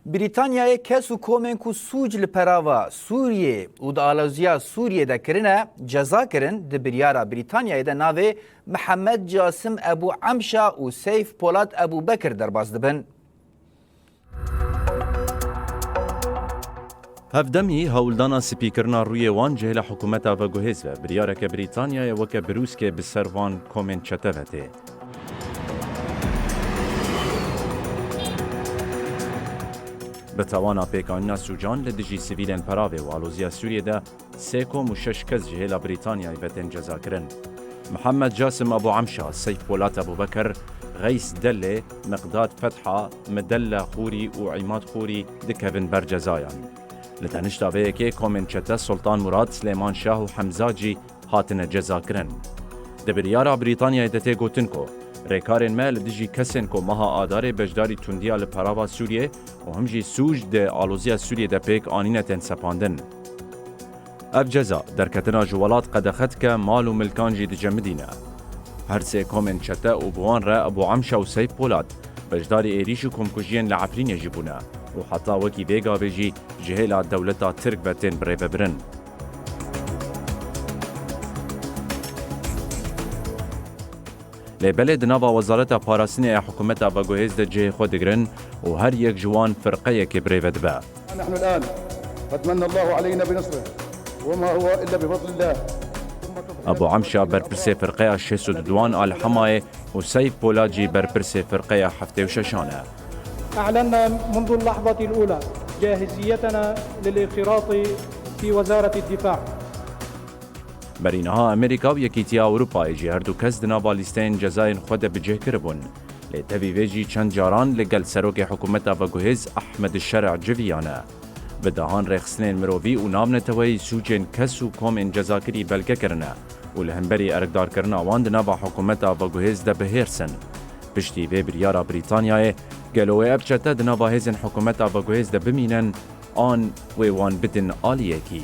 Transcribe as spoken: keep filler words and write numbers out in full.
Brîtanyayê kes û komên ku sûc li perava Sûriyê û di aloziya Sûriyê de kirine, ceza kirin, di biryara Brîtanyayê de navê Mihemed Casim Ebû Emşa û Seyf Polat Ebû Bekir derbas dibin. Hevdemî hewldana spîkirina rûyê wan ji hêla hikûmeta veguhêz ve, biryareke Brîtanyayê weke birûskê bi ser van komên çete ve tê. Bi tawana pêkanîna sûcan li dijî sivîlên peravê û aloziya Sûriyê de sê kom û şeş kes ji hêla Brîtanyayê ve tên cezakirin. Mihemed Casim Abu Emşa, Seyf Polat Abu Bekir, Xeys Delê, Miqdad Fetha, Midelle Xûrî û Îmad Xûrî dikevin ber cezayan. Li tenişta vê yekê komên çete Sultan Murad, Silêman Şah û Hemza Cî hatine cezakirin. Di biryara Brîtanyayê de tê gotin ku rêkarên me li dijî kesên ku meha Adarê beşdarî tundiya li perava Sûriyê û him jî sûc di aloziya Sûriyê de pêk anîne tên sepandin. Ev ceza derketina ji welat qedexe dike, mal û milkan jî dicemidîne. Her sê komên çete û bi wan re Ebû Emşa û Seyf Polat beşdarî êrîş û komkujiyên li Efrînê jî bûne û heta wekî vê gavê jî ji hêla dewleta Tirk ve tên birêvebirin. Lê belê di nava Wezareta Parastinê ya hikûmeta veguhêz de cihê xwe digirin û her yek ji wan firqeyekê birêve dibe. نحن الآن قد من الله علينا بنصره وما هو إلا بفضل الله. Abu Emşa berpirsê firqeya şêst û duduan a li Hemayê û Seyf Polat jî berpirsê firqeya heftê û şeşan e. أعلنا منذ اللحظة الأولى جاهزيتنا للانخراط في وزارة الدفاع. Berî niha Amerîka û Yekîtiya Ewropayê jî her du kes di nava lîsteyên cezayên xwe de bi cih kiribûn. Lê tevî vê jî çend caran li gel serokê hikûmeta veguhêz Ehmed Şer'a civiyane. Bi dehan rêxistinên mirovî û navneteweyî sûcên kes û komên cezakirî belge kirine û li hemberî erkdarkirina wan di nava hikûmeta veguhêz de bi hêrs in. Piştî vê biryara Brîtanyayê, gelo wê ev çete di nava hêzên hikûmeta veguhêz de bimînin an wê wan bidin aliyekî?